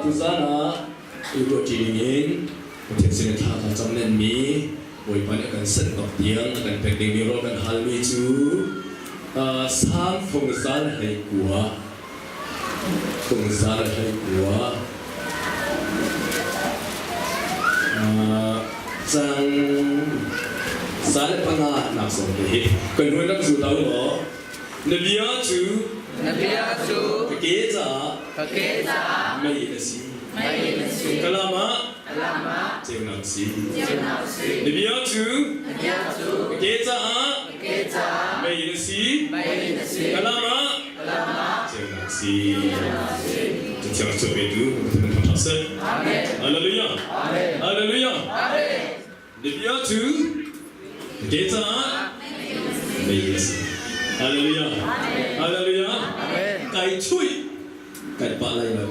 Tuzaan ah i ruahṭi dingin Pathian sin in thla kan cam lenmi Bawipa nih a kan senh bak tiang a kan pek dingmi rawl kan halmi cu Salm fung zal 19 fung zal 19 cang 105 nak sawm te hi kan hnu in rak zul hlah u law Na bia cu Na bia cu ka ke caah ka ke caah mei a si. Mei a si. Ka lam ah Ka lam ah ceunak a si. Ceunak a si. Na bia cu Na bia cu ka ke caah ka ke caah mei a si. Mei a si. Ka lam ah Ka lam ah ceunak a si. Ceunak a si. Cathiang a petu Pathian thangṭhat seh. Amen. Hallelujah. Amen. Hallelujah. Amen. Na bia cu ke caah mei a si. Hallelujah. Hallelujah. Kai chuih kai pah lai lo.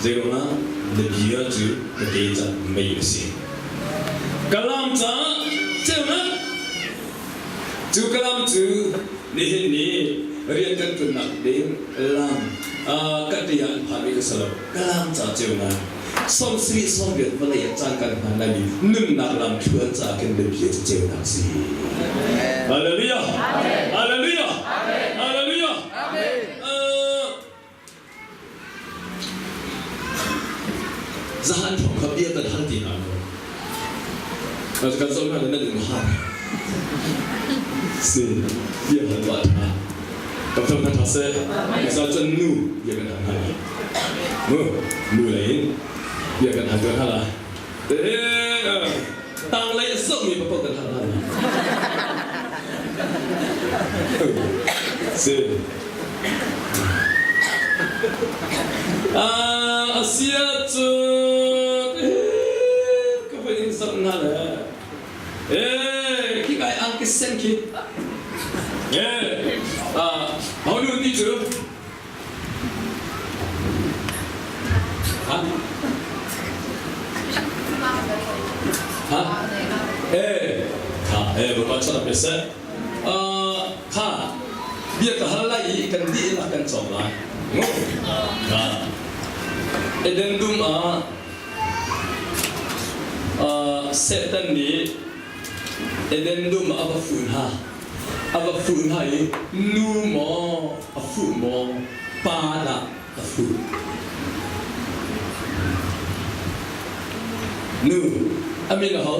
Zeiruangah na bia cu ka ke caah mei a si. Kalam caah ceunak cu kalam cu nihin ni rian kan ṭuannak ding lam kan ṭi ah an phanmi ka si lo. Kalam ca ceunak 70 80 vawlei ah caan kan hman laimi nunnak lam thluan caah kan biapia cu ceunak si. Hallelujah. Hallelujah. Hallelujah. Zahan thawng kha bia kan hal ti hna lo. Kan zoh hna nan in har. Si bia hal tuah tha. Kan thong tha seh. Misal cun nu bia kan hal hna. Mu nu lei in bia kan hal tuah hna la. Tanglei a zohmi paoh kan hal hna. Si. A si ahcun ka voi in zoh hna le khi kai angki sen khi ho nu ti cu ha ha kha bapak sana pese kha bia ka hal lai i kan dih in kan cawm lai kha Eden dum ah Satan nih Eden dum ah a va fuh hna a va fuh hna i nu maw a fuh maw pa dah a fuh nu a min aho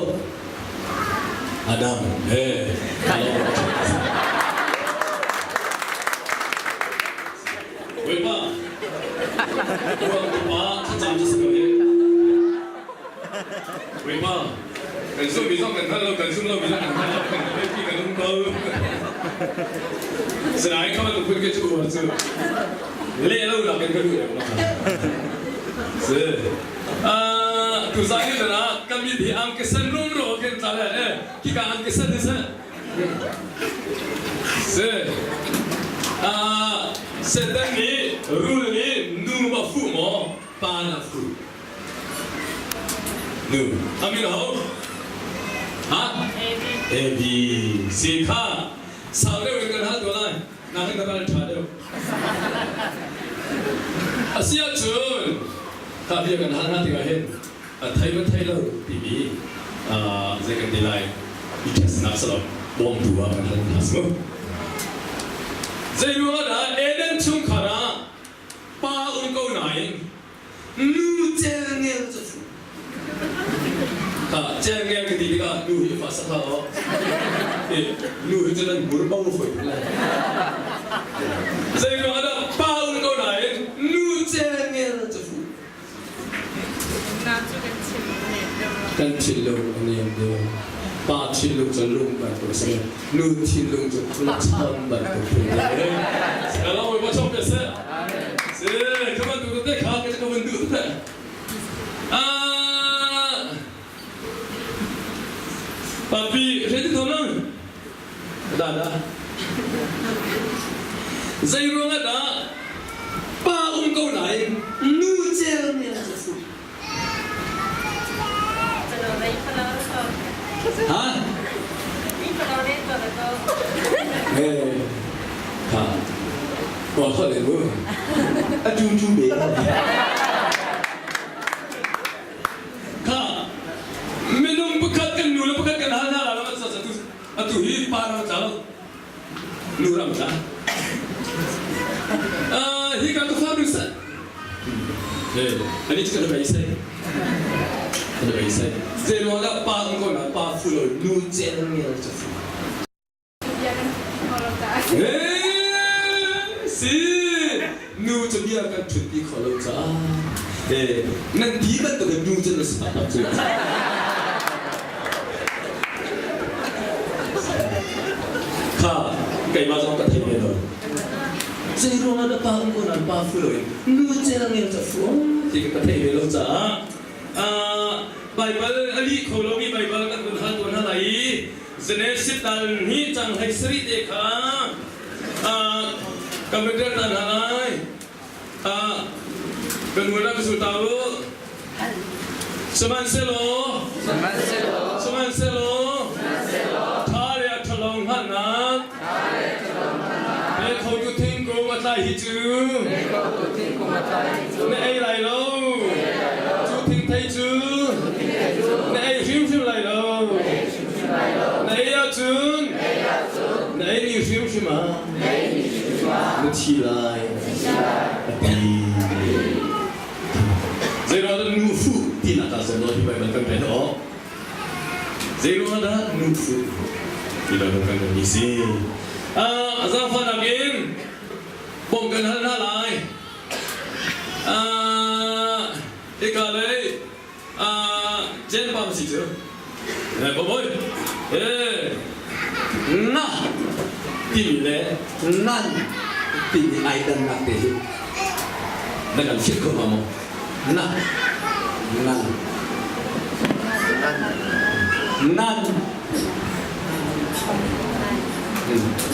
Adam he Bawipa ruang pa thlacam cu si ko hi Bawipa kan zumh mi zong kan hngal lo kan zum lo mi zong kan hngal lo kan ti kan um ko Sinain kha bantuk phun ke cu uar cu leh lo nak in ka duh deuh si tu zai ni ah kan mit hi ang ke san rum ro ken tla le eh kika ang ke san ni sa si Satan nih rul nih nu ma fu maw pa na fu Nu amin ho ha A B C kha sau deuh in kan hal tuah lai nakin ka ral ṭha deuh a si ahcun kha bia kan hal hna tikah hin a thei ma thei lo timi zei kan ti lai i testnak si lo bawmtu ah kan hal hna si mu zei ruangah dah Eden chungkhar ah pa um ko nain Nu celngel cu a si. Celngel ka ti tikah nu hi fa sak hlah aw. Nu hi cu nan hmur bo foi lai. Zei ruang ah dah pa um ko nain nu celngel cu fu. Kan thinlung a niam deuh. Pa thinlung cu lung bantuk a si. Nu thinlung cu lachon bantuk phun a si. Kalau ba chom pe seh. Si, ka van duh te kha ka van duh te. Ah, papi, ready to nang? Da da. Zei ruang ah dah pa um ko nain nu cel ne a si. Ha? Eh, ha. Wa kho le mu. A tu tu be. Ani cu kan beisei. Kan beisei. Zei ruang dah pa um ko na pa fu lo nu cel ngel cu fu. Si nu cu bia kan ṭhut ti kho lo caah nan ti bantuk in nu cu na si tak cu. Kha keimah zong ka thei ve lo. Zei ruangah dah pa um ko nan pa fu loin nu cel ngel ca fu ti ka thei ve lo caah Baibal a lih kho lomi Baibal kan vun hal tawn hna lai i Genesis dal hnih cang hlei sarih te kha kan vun rel ta hna lai. Kan ngun ah ka sul ta u. Sihmanhsehlaw sihmanhsehlaw ṭha le a ṭhalo hngalhnak pe khotu thingkung a tlai hi cu na ei lai lo. Cu thingthei cu na ei hrimhrim lai lo. Na ei ahcun na ei ni hrimhrim ah na thi lai a ti. Zeiruang dah nu fuh tinak ah zawn hi Baibal kan rel awk? Zeiruang dah nu fuh ti Baibal kan rel mi si? Ah, zaangfahnak in bawmh kan hal hna lai. Ah, hika lei ah Jen pa si cu. Eh, boy. Eh, na timi le nan timi ai dannak te hi na kan hrilh kho hnga maw? Na nan nan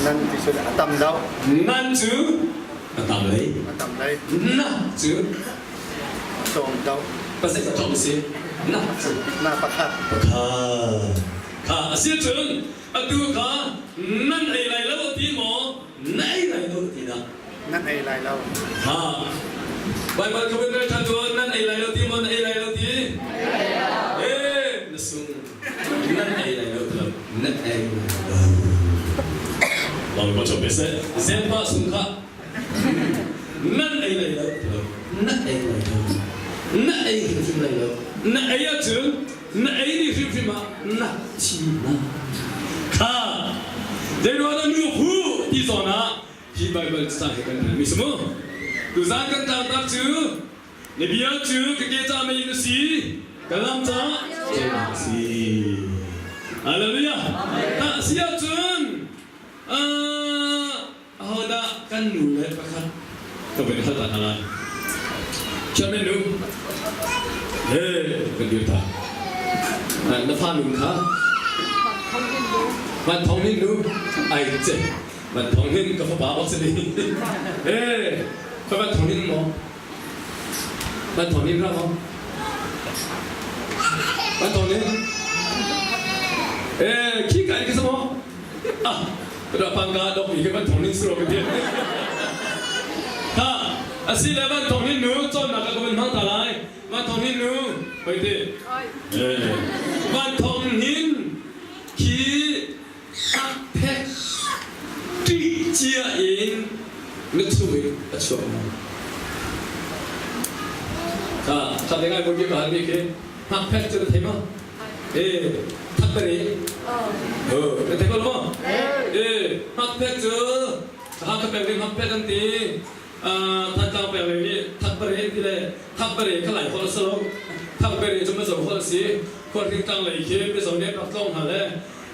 Nan ti cu a tam deuh. Nan cu a tam lei. A tam lei. Na cu tlawm deuh. Pasek a tlawm si. Na cu na pakhat. Pakhat. Kha a si cun atu kha nan ei lai lo ti maw na ei lai lo ti dah? Nan ei lai lo. Ha. Baibal ka vun rel ṭhan tuah nan ei lai lo ti maw na ei lai lo ti? Eh, na sung. Nan ei lai lo ti lo. Na ei lai lo. Bawi pa pe seh. Zenpa sung kha nan ei lai lo ti lo. Na ei lai lo. Na ei hrimhrim lai lo. Na ei ahcun na ei ni hrimhrim ah na thi na. Kha zeiruang dah nu hu ti zawn ah hi Baibal ca hi kan relmi si mu. Tuzaan kan tlangtar cu na bia cu ka ke ca mei na si, ka lam ca ceunak a si. Hallelujah. Tah si ahcun ahodah kan nu le pakhat ka van hal ta hna lai. Chairman nu, he kan dir ta. Na fa nun kha Van Thong Hin nu ai ce Van Thong Hin ka fapa bak si ni. Eh, ka Van Thong Hin maw? Van Thong Hin ra maw? Van Thong Hin. Eh, khi ka in ka maw? Ah, ka pangka dok mi ka Van Thong Hin suro ka ti. Ha, asi le Van Thong Hin nu cawnnak ka van hmang ta lai. Van Thong Hin nu, hoi ti. Eh, Van Thong Hin khi Phek ṭih cia in na chung in a chuak maw? Kha kha te ngai bawi ka halmi khi hngakphek cu na thei maw? Eh, thakbari. Oh, na thei ko maw? Eh, hngakphek cu Hakha peng nih hngakphek an ti. Thantlang peng lei nih thakbari an ti le thakbari kha lai holh a si lo. Thakbari cu Mizo holh a si. Khualhring tlang lei khi Mizo nih an rak tlawng hna le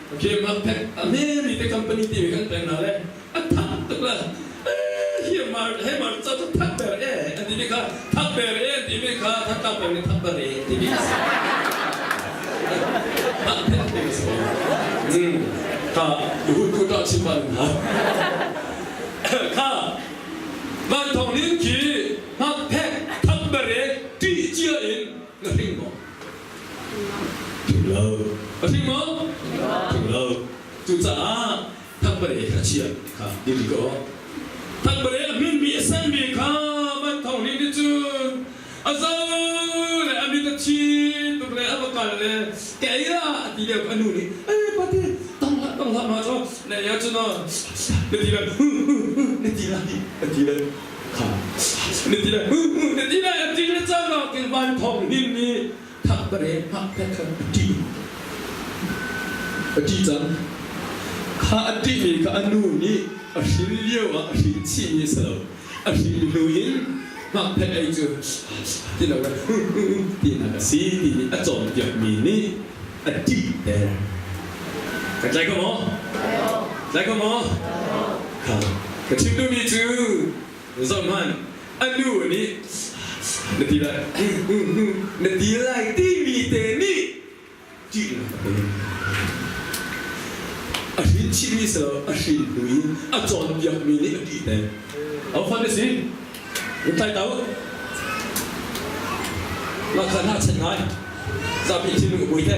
Khi hmakphek a hmemi te company ti kan pek hna le a thak tuk le hi mar he mar ca cu thak ber e an timi kha thak ber e an timi kha thantlang peng nih thak ber e an timi a si. Hmakphek ti a si. Kha hut ku ta chim ban hna. Kha van thong nin khi hmakphek thak ber e ti cia in na hring maw? Thing lo. A thing maw? Thing lo. Cucaah thangpare kha chia kha diri ko. Thangpare a hminmi a senmi kha man thong nih nih cun a zo le a mit a thi tuk le a va kal le ka ei la a ti lio a nu nih ei pate tong hlah tong hlah ma cu na ei ahcun na ti le na ti lai a ti le kha na ti le na ti lai a ti le cang. Van Thawng Hnin nih thakbare hngakpek kha a ṭih. A ṭih cang. Kha a ṭihmi kha a nu nih a hrin lio ah a hrin chihmi a si lo. A hrin hnu in hngakpek ei cu ti lo tinak a si ti nih a cawnpiakmi nih a ṭihter. Kan tlai ko maw? Tlai ko maw? Kha ka chim duhmi cu zohhmanh a nu nih na ti lai na ti lai timi te nih ṭihnak a pek. A hrin chihmi si lo, a hrin hnu in a cawnpiakmi nih a ṭihter. Ho fan na si? Tlai ta u. Mah kha hna chan ngai. Zapi thinlung a buai te.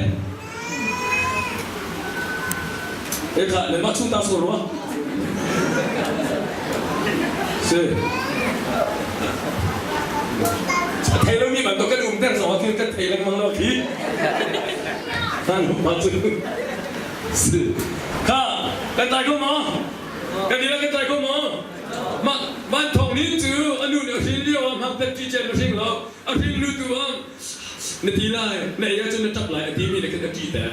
Ekha le mah chung ta so rua. Si. A thei lomi bantuk kan um ter zong ah khin kan thei lengmang lo khi. Han ma cu. Si. Kha kan tlai ko maw? Kan dila kan tlai ko maw? Mah van thong nin cu a nu nih a hrin lio ah hmang pet ṭi cem a hring lo. A hring lu tu ah na ti lai, na ei ahcun na ṭap lai a timi nih khan a ṭihter.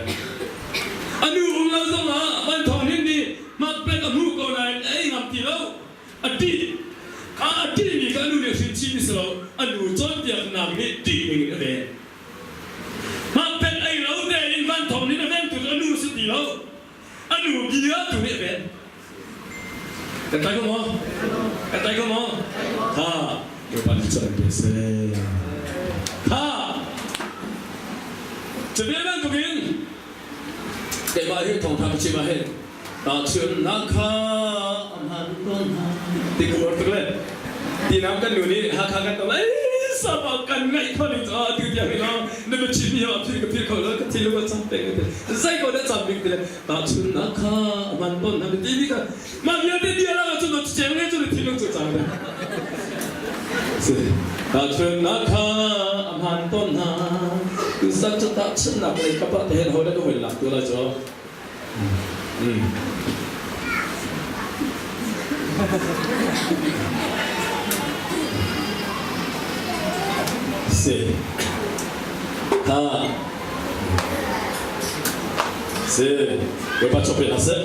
A nu um lo zong ah van thong nin nih hmang pet a hmuh ko nain a ei ngam ti lo. A ṭih. Kha a ṭihmi kha a nu nih a hrin chihmi si lo. A nu cawnpiaknak nih ṭih ning in a ven. Hmang pet ei lo tein van thong nin a vengtu cu a nu si ti lo. A nu bia tu nih a ven. Kan tlai ko maw? Kan tlai ko maw? Ha, Bawipa nih cu an pe seh. Ha! Cu ve bantukin keimah hi thawngtha ka chim ah hin tahchunhnak kha a hman tawn hna ti ka uar tuk le tinam kan nu nih Hakha kan tam ei sapa kan ngaih kho ning caah atu tiang hi no na biachim hi a phil ka phil kho lo ka thinlung a cam peng te zei ko dah cam bik ti le tahchunhnak kha a hman tawn hna ti mi kha mah vialte bia lak ah cun cem nge cun thinlung cu cang tahchunhnak kha a hman tawn hna tu san cu tahchunhnak lei kap ah te hen ho le ka hoi lak tu lai cu Si. Ha. Si. Bawipa chok pe hna seh.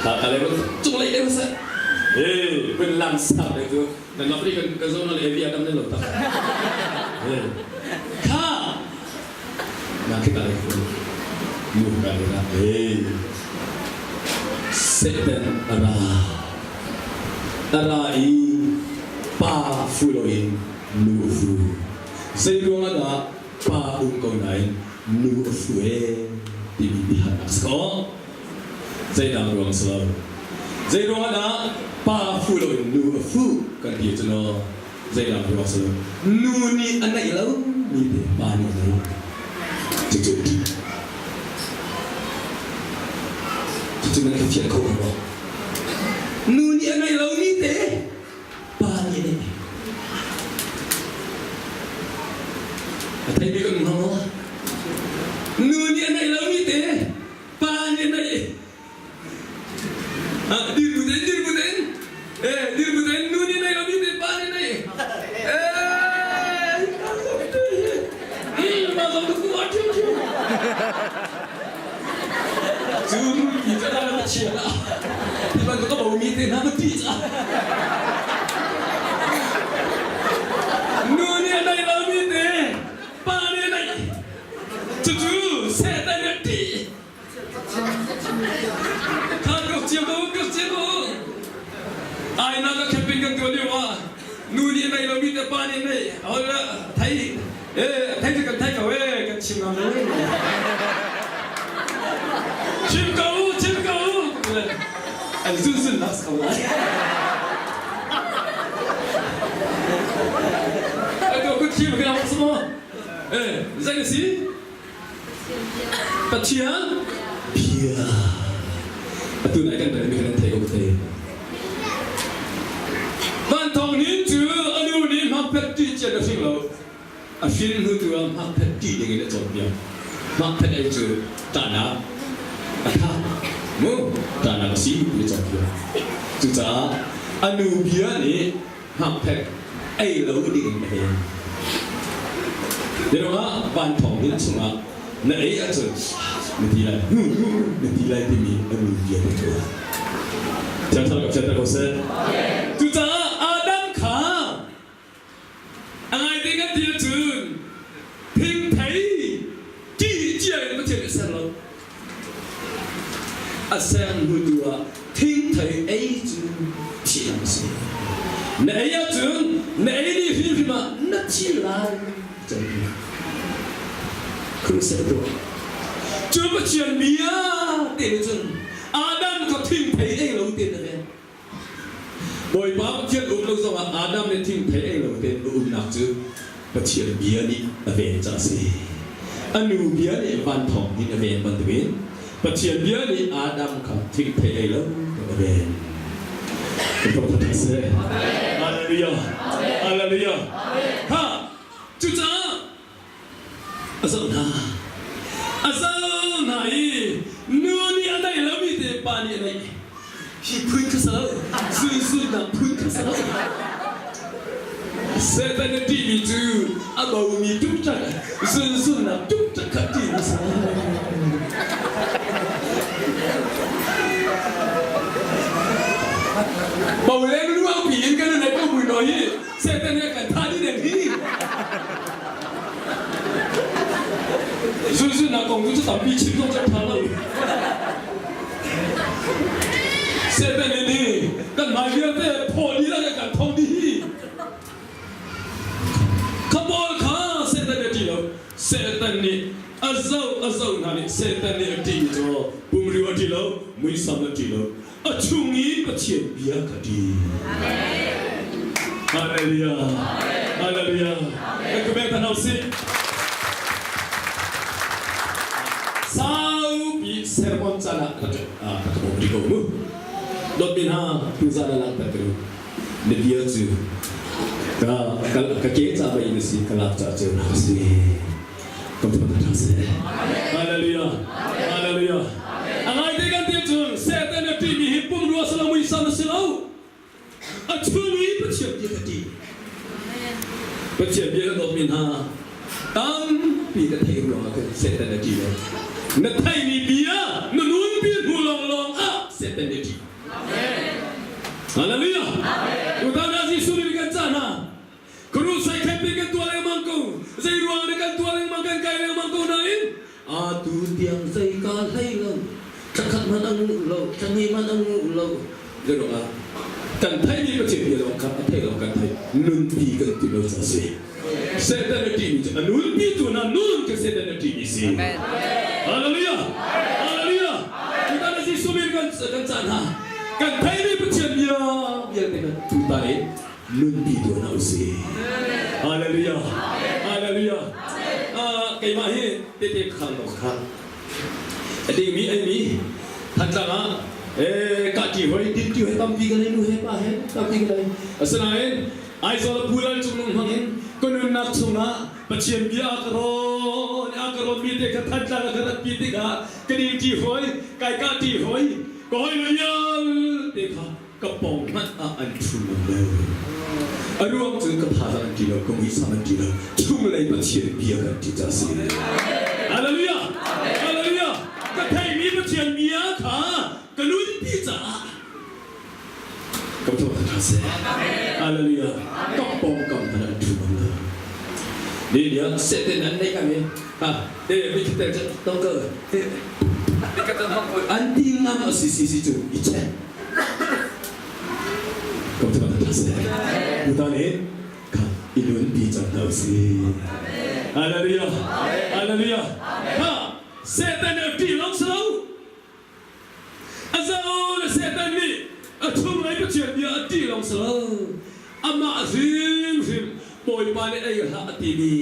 Ha ka le cung lei deuh seh. Eh, kun lang sang le tu. Nan lak ri kan ka zo na le bia kam ne lo tak. Eh. Kha. Na khi ka le nu ka le la. Eh. Satan a ra. A ra i pa fu loin nu a fu. Zeiruang ah dah pa um ko nain nu a fu ee timi biahalnak si kaw zeidah ruang si lo. Zeiruang ah dah pa fu loin nu a fu kan ti cu naw zeidah ruang si lo. Nu nih a neih lo mi te pa nih a neih. Cucu cucu nan ka fian kho ko. Nu nih a neih lo mi te pa nih a neih. A thei bik an um hnga maw? Nu nih a neih lo mi te pa nih a neih. Ah, dir bu tein, dir bu tein. Eh, dir bu tein nu nih nei lo mi te pa nih nei. Eh, ma zong tu ku thiu thiu. Cu ti ca da na chia la. Ti ban ko bo mi te na ma ti ca. Nu nih nei lo mi te pa nih nei. Cucu Satan nih ti. Ainak ah camping kan tuah lio ah nu nih nei lomi te pa nih nei thei thei cu kan thei ko e kan chim ngam lo chim ko chim ko an zun zun nak ko lai Atu ku thim ka lam mo eh zai si Pathian bia. Atu nai kan mi kan thei ko thei. Van thong nin cu a nu nih hmakphet ti cian a hring lo. A hrin hnu tu ah hmakphet ti ding in a cawnpiak. Hmakphet ei cu tahnak a tha. Mu tahnak a si ti a cawnpiak. Cucaah a nu bia nih hmakphet ei lo ding in a ven. Tirungah van thawng hin chungah na ei ahcun na ti lai na ti lai timi a nu bia te cu. Thiang Thlarau ka fianter ko seh. Cucaah Adam kha a ngaite kan ti ahcun thingthei ṭih cia in Pathian nih a ser lo. A ser hnu tu ah thingthei ei cu thihnak a si. Na ei ahcun na ei ni hrimhrim ah na thi lai can ti. Crusade tuah. Cu Pathian bia te nih cun Adam kha thingthei ei lo te na ven. Bawipa Pathian um lo zongah Adam nih thingthei ei lo tein a umnak cu Pathian bia nih a ven caah a si. A nu bia nih van thawng in a ven bantukin Pathian bia nih Adam kha thingthei ei lo tein a ven. Seh. Hallelujah. Hallelujah. Ha! Cucaah a zoh hna. A zoh hna i nu nih a neih lomi te pa nih a neih. Hi phun kha si lo, zunzunnak phun kha si lo. Satan a ṭihmi cu a bomi ṭukṭak, zunzunnak ṭukṭak kha ṭihmi si lo. Bo leng luangpi in kan i ko mui nawi hi Satan nih a kan thah dih deng hi. Zunzunnak kong cu tampi chim zong cu a ṭha lo. Satan nih nih kan hmai vialte phaw lila le kan thong dih hi. Kha pawl kha Satan nih a ṭih lo. Satan nih a zoh a zoh hna nih Satan nih a ṭihmi cu pumriu a ṭih lo, muisam a ṭih lo. A chung i Pathian bia ka ṭih. Hallelujah. Hallelujah. Kan ka hna usih. Saupi sermon caan ah ka ka bawm rih ko mu. Dawtmi hna, tuzan ah langhter ka duh. Na bia cu ka ka ke ca mei na si, ka lak ca ceunak a si. Kan thawt ṭha seh. Hallelujah. Hallelujah. A ngaite kan ti cun Satan a ṭihmi hi pumrua si lo muisam a si lo. A chung i Pathian bia ka ṭih. Pathian bia ka dawtmi hna tampi ka theih ruangah khan Satan a ṭih lo. Na theihmi bia na nunpi hnu lawnglawng ah Satan a ṭih. Hallelujah. Tutan ah Jesuh nih kan cah hna. Krusai khat nih kan tuah lengmang ko. Zei ruang nih kan tuah lengmang kan kai lengmang ko nain atu tiang zei ka hlei lo. Thla khat hmanh a nguh lo, thla hnih hmanh a nguh lo. Zei ruangah kan theihmi Pathian bia lawng kha a theih lawng kan theih. Nunpi kan ti lo ca a si. Satan a ṭihmi cu a nunpi tu hna nun cu Satan a ṭihmi si. Hallelujah! Hallelujah! Tutan Jesuh min kan kan cah hna. Kan theihmi Pathian bia vialte kha tutan i nunpi tuah hna usih. Hallelujah. Hallelujah. Keimah hi tete khang lo kha. A dingmi ai mi Thantlang ah ka ti hoi din ti hoi tampi ka nei nu he pa he tampi ka nei. Asinain Aizawl Pu Lal Cung Nung hmang in ka nunnak chungah Pathian bia a ka rawn a ka rawn mi te kha Thantlang a ka rat pi tikah ka ding ti hoi kai ka ti hoi ka hoi lo vialte kha ka pawng hmanh ah an ṭhu ngam lo. A ruang cu ka thazaang an ṭi lo, ka muisam an ṭi lo, chunglei Pathian bia kan ṭi ca si. Hallelujah! Hallelujah! Ka theihmi Pathian bia kha ka nunpi caah ka thawk ṭha seh. Hallelujah! Ka pawngkam hmanh an ṭhu ngam lo. Ni nia sehten an neih kami ha te mi te tong ka te an ti ngam a si si si cu i check Tutan in kha i nunpi cang hna usih. Hallelujah. Hallelujah. Ha Satan a ṭih lo si lo. A zo le Satan nih a chunglei Pathian bia a ṭih lo si lo. Amah hrimhrim Bawipa nih ei hlah a timi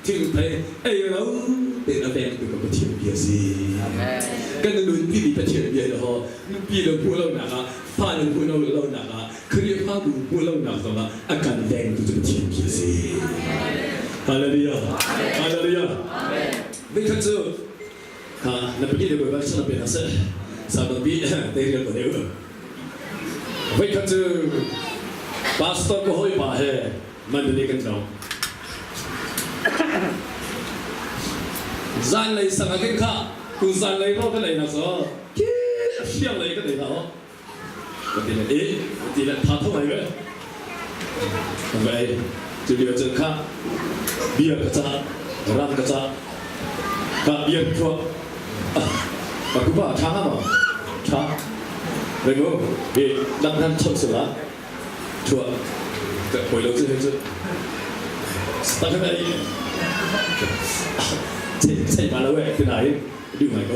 thingthei ei lo tein a vengtu ka Pathian bia si. Kan nun timi Pathian bia hi ho nupi le hmuh lonak ah fa le hmuh lonak ah Khrihfabu hmuh lonak zongah a kan vengtu cu Pathian bia si. Hallelujah. Hallelujah. Nikhat cu ha na pali le Bawipa chan pe hna seh. Sabbath bi te rial ko deu. Voikhat cu pastor ka hawipa he Mandalay kan tlawng. Zanlei sang ah khin kha tu zanlei rawl kan ei nak cu khi hriang lei kan ei hna aw. Ka ti le eh ka ti le tha tho ngai ve. Kan va ei. Cu lio cun kha bia ka cah, ram ka cah. Ka bia thuah. Ka kupa tha nga maw? Tha. Rengu, hi dang nan chon sila. Thuah. Ka poi lo cu cu. Tak kan ei. Chei chei ma lo eh tinain duh ngai ko.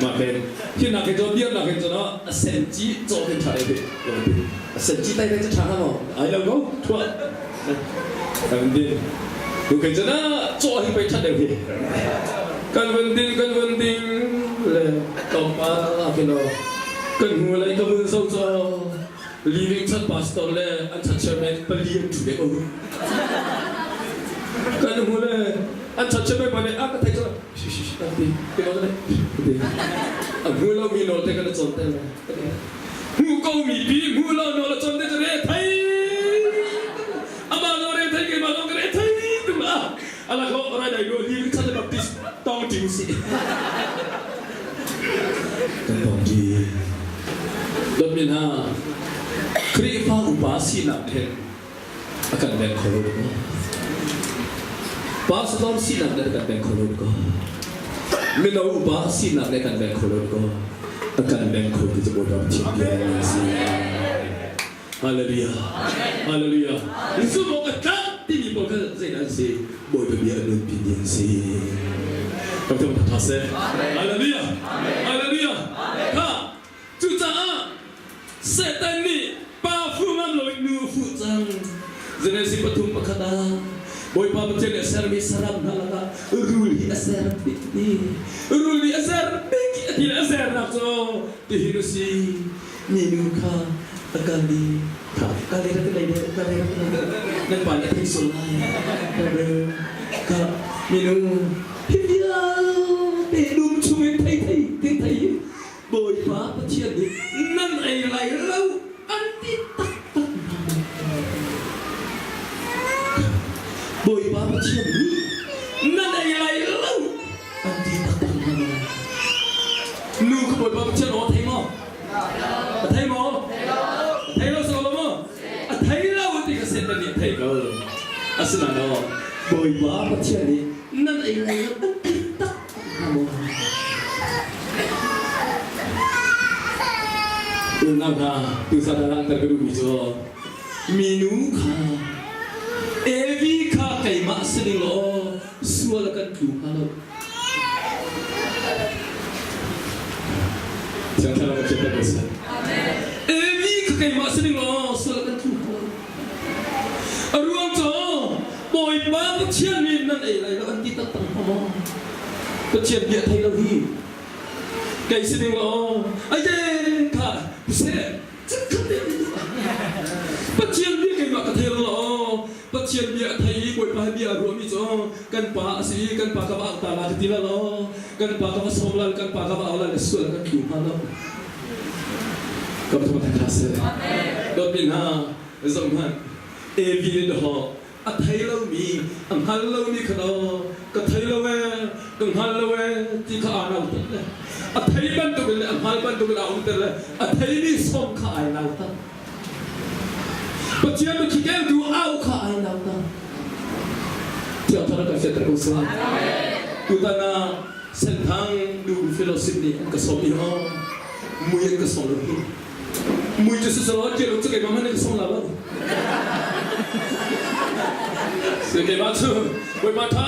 Ma ken hi nak ke cho biar nak ke cho no a sen chi cho ke tha dei a sen chi tai tai tha na mo ai lo ko thuah. Kan din. Tu ke cho na cho hi pai tha dei hi. Kan vun din kan vun ding le tom pa ke no kan hmu lai ka vun so cho Living Church pastor le an church chairman pali an ṭhu ve ko. Kan hmu le an church chairman pa nih a ka thei cun kan ti ti ko le ti a hmu lo mi nawl te kan cawn te le hmu ko mi pi hmu lo nawl a cawn te re thei ama lo re thei keimah lo ka re thei tu a ala ko rai dai lo Living Church Baptist tong ting si kan tong ti Dawtmi hna, Khrihfa upa sinak nih hin a kan veng kho lo ko. Pastor sinak nih a kan veng kho lo ko. Mino upa sinak nih a kan veng kho lo ko. A kan veng kho ti cu Bawipa Pathian bia a si. Hallelujah. Hallelujah. Zumh awk a tlak timi pawl kha zeidah an si? Bawipa bia a nunpi mi an si. Kan thawng tha seh. Hallelujah. Hallelujah. Kha cucaah Satan nih pa fuh ngam loin nu a fuh cang. Genesis 3:1 ah Bawipa Pathian nih a sermi saram hna lakah rul hi a ser bik ti. Rul nih a ser bik a ti le a sernak cu tihin a si. Minu kha a kal i kha kal i rak lei deuh kal i rak nan pa nih a thei sual lai kha minu hi vialte dum chungin thei thei thei thei Bawipa Pathian nih nan ei lai lo an ti taktak hna Bawipa Pathian nih nan ei lai lo an ti taktak hna Nu ka Bawipa Pathian aw thei maw? A thei maw? A thei lo so lo maw? A thei lo ti ka Satan nih a thei ko. Asinain aw Bawipa Pathian nih nan ei lai lo an ti tak hna maw? Unau hna, tuzan ah langhter ka duhmi cu minu kha Evi kha keimah si ning law sual a kan tlu hnga lo. Thiang Thlarau kan chiat ko seh. Evi kha keimah si ding law sual kan tlu hnga lo. A ruang cu Bawipa Pathian nih nan ei lai lo an ti taktak hnga maw? Pathian bia thei lo hi kei si ding law aye kha seh Chikkhat te an duh. Pathian bia keimah ka thei lo. Pathian bia a thei i Bawipa he bia a ruahmi cu kan pa a si i kan pa ka va auh ta la ka ti la lo. Kan pa ka va sawm la kan pa ka va au la le sual kan tlu hnga lo. Kam thong tha seh. Dawtmi hna zoh hmanh. Evi nih dawh a thei lomi a hngal lomi kha daw ka thei lo ee ka hngal lo ee ti kha aa nautat le a thei bantukin le a hngal bantukin aa umter le a theimi sawm kha ai nautat Pathian biathli keltu au kha ai nautat Thiang Thlarau kan fianter ko seh tutan ah Senthang nu fellowship nih an ka sawm i ho mui an ka sawm lo hi Mui cu siselaw ṭial cu keimah hmanh nih ka sung la lo. Se keimah cu Bawipa ṭha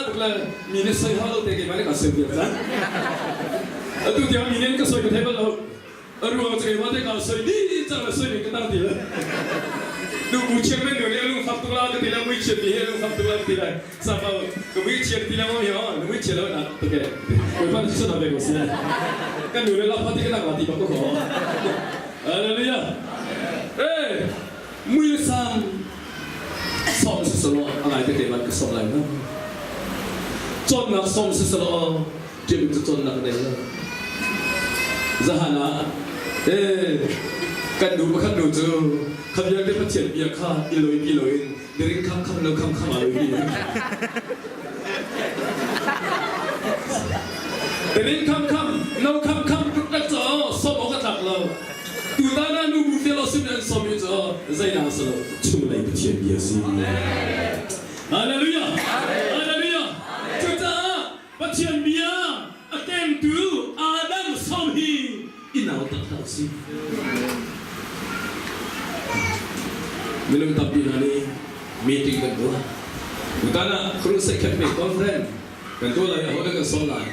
tuk le mi nih soi hau lo te keimah nih ka soi viar cang. Atu tiang mi nih an ka soi ka thei bal lo. A ruang cu keimah te ka soi dih cang le soi ding ka tang ti le. Nu bu chiang men nu nih a lung fak tuk la ka ti le mui chiat mi hi a lung fak tuk la ka ti le. Sapa ka mui chiat ti le mo hi ho na mui chiat lo na to ke. Bawipa nih sisana ve ko seh. Kan nu le la pha ti ka nak la ti bak ko ko. Hallelujah. Eh, mui sang som si salo angai te te man ka som lai no. Cawnnak som si salo ṭim cu cawnnak nei lo. Zahan ah eh kan nu pakhat nu cu kha vialte Pathian bia kha i loi pi loin niring kham kham lo kham kham a loi pi. Terin kham kham, no kham kham tuk cho som awk a tlak lo. Tutan ah nu bu fellowship nih an sawm mi cu zeidah si lo chunglei Pathian bia si. Hallelujah! Hallelujah! Cucaah Pathian bia a kengtu Adam sawm hi i nau tak hlah usih. Minung tampi hna nih meeting kan tuah. Tutan ah Crusade Catholic Conference kan tuah lai i ahodah kan sawm lai?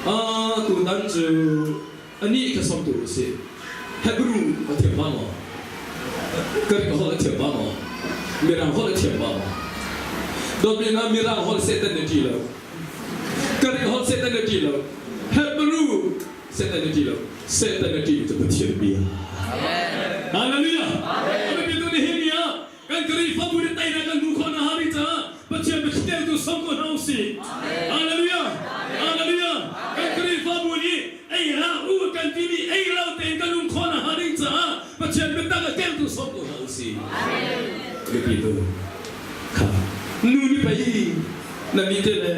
Ah, tutan cu anih ka sawm tu a si. Hebrew a thiam ba maw? Greek holh a thiam ba maw? Mirang holh a thiam ba maw? Dawtmi hna, Mirang holh Satan nih ṭih lo. Greek holh Satan nih ṭih lo. Hebrew Satan a ṭih lo. Satan a ṭih cu Pathian bia. Hallelujah. A biapi tu nihin ni ah kan Khrihfabu nih teinak kan hmuh khawh nakhnga ding caah Pathian biathli tu sawm ko hna usih. Hallelujah. Hallelujah. Kan Khrihfabu nih ei hlah u kan timi ei lo tein kan um khawh nakhnga ding caah Pathian biatak a kengtu sawm ko hna usih. Biapi tu kha nu nih pei na mi te le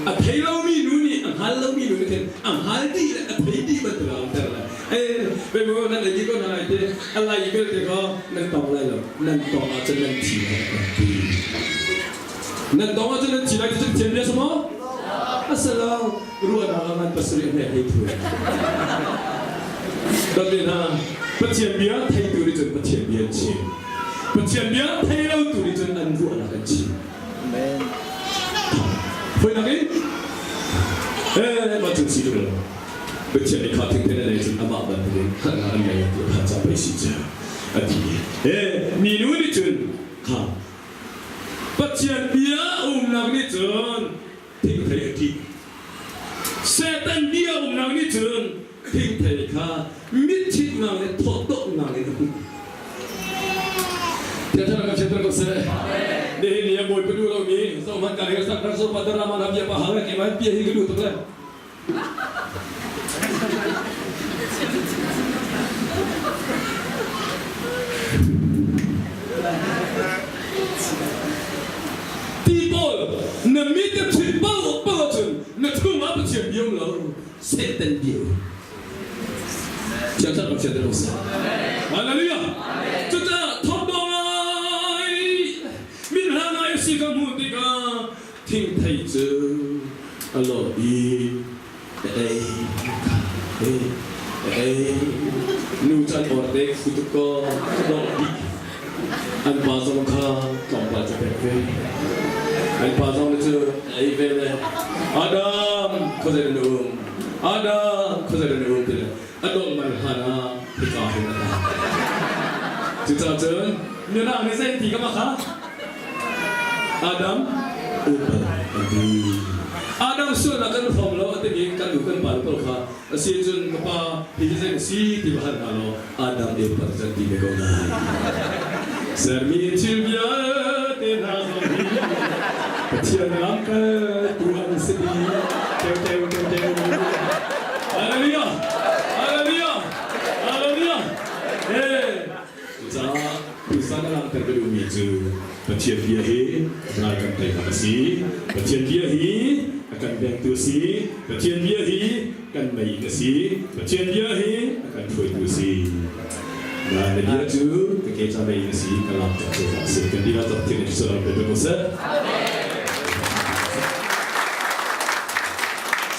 a thei lomi nu nih a hngal lomi nu nih khin a hngal dih le a thei dih bantuk ah um ter le eh ve mu nan ei ko hna lai te a lai bel te ko nan tong lai lo nan tong ahcun nan thi lai kan ti nan tong ahcun nan thi lai ti cu thiam bia sama asalo ruahnak ah ngan pasarih he hei thu Dawtmi hna Pathian bia theitu nih cun Pathian bia an chim Pathian bia thei lo tu nih cun an ruahnak an chim Amen. Foinak in eh mah cu si tuk lo. Pathian nih kha thingthen a nei cun amah bantukin hngalhnak an ngei ti kha ca pei si cu a ti. Eh minu nih cun kha Pathian bia umnak nih cun thingthei a ṭih. Satan bia umnak nih cun thingthei kha mitthitnak le thawtawhnak in a hmuh. Nihin ni a Bawipa duh lomi zohhmanh kan hel sak kan so padarama na bia pa hal ke man bia hi ka duh tuk le. Ti pawl na mit na chit pau pau ahcun na chungah Pathian bia um lo Satan bia um. Thiangthar Pathian na si. Hallelujah. Cucaah thawngdawng ngai min hla ngai a si ka hmuh tikah thingthei cu a lawh i a ei a ei nu can or te khu tuk ko lawh dih an pa zong kha tlawmpal cu pek ve an pa zong cu ei ve le Adam khuazei na um Adam khuazei na um ti le a dawh man hlan ah hika hin a ra. Cucaah cun mirang nih zei ti ka ma kha? Adam upal an ti. Adam sualnak kan hrawm lo a timi kan nu kan pa pawl kha a si cun ka pa hi hi zei na si ti va hal hna law Adam upal kan ti ve ko lai. Sermi thil vialte hna zong hi Pathian lamkaltu an si dih. Teu teu teu teu. Hallelujah! Hallelujah! Hallelujah! Hey! Cucaah tuchan a langhter ka duhmi cu Pathian bia hi ral kan teinak a si. Pathian bia hi a kan vengtu a si. Pathian bia hi kan mei a si. Pathian bia hi a kan hruaitu a si. Na na bia cu ka ke ca mei a si, ka lam ca cu a si. Kan bia cak thil in sual pe ko seh.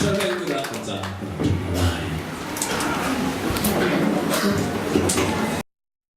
Amen.